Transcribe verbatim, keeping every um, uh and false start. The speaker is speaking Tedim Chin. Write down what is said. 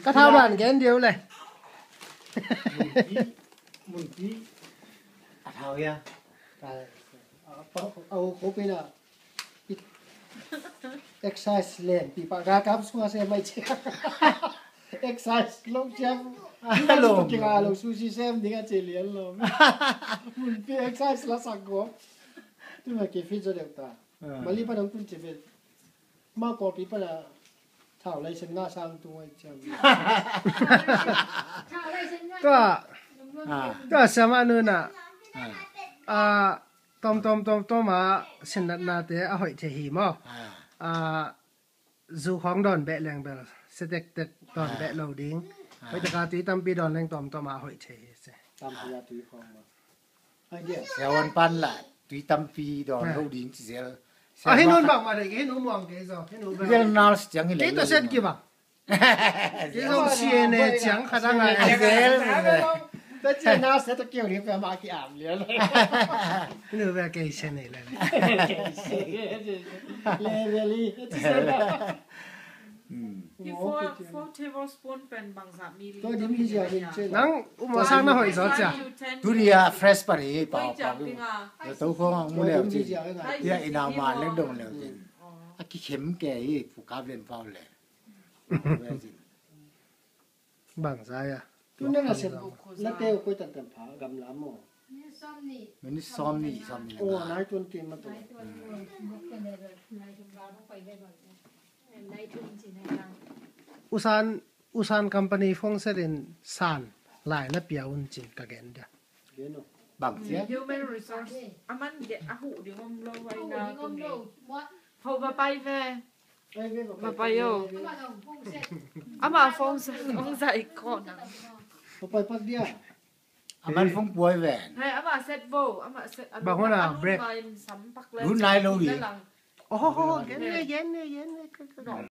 Ka thau dan gen dih uh le. Munpi. A thau hia? A, a, a, a, ko pina. Exercise len pi pa ga kam sunga se mai che. Exercise lo che. A lo. Kinga lo sushi sem ding a che lian lo. Munpi exercise la sak go. Tu ma ke fit zo deuh ta. Ah. Mali pa dong tun che ve. Ma ko pi pa la. Thau lai sen nga sang tu ngai chiam. Tua, ah, tua siama nu na. Ah. Ah, tom tom tom tom a sinnatnate a hoih thei hi maw. Ah. Ah, zu khawng dawn beh leng bel, se tektek dawn beh lo ding. Ah. Hoih taka tui tampi dawn leng tom tom a hoih thei hi se. Tampi a tui khawng maw. Siawan pan la tui tampi dawn lo ding ci zel. A hin hun bang ma dei, hin hun muang kei zo, hin hun bang. Bel nal siang hi le. Kei to sen ki bang. Kei zo sian ne ciang khat a ngai. Zel. Ta ci na se ta kiu ni pe ma ki am lian. Hin hun bel kei sen nei le. Le beli. Four, four tablespoon pen bangzah mi li. Nang um a sang na hoih zaw cia. Tuni a fresh pan hi pau pau. To khong ang mu leu cin. Tia ina ma lek dong leu cin. A kikhem ke hi pu kap lem pau le. Bangzah ya. Tu na na se na teu koi tan tan pha gam lam mo. Minit sawm nih, sawm nih le nga. Oh, nai tuan kei ma to. Usan, Usan company phone set in san lai na pia un cin ka gen dia. Bang cia? Human resource. Aman dia ahu ding om lo vai na tu ni. Hau ba pai ve. Ba pai yo. Ama phone set, phone set ko na. Ba pai pak dia. Aman phone puai ven. Hai, ama set bo, ama set. Bang hona break. Lun lai lo hi. Oh, gen ne, gen ne, gen ne.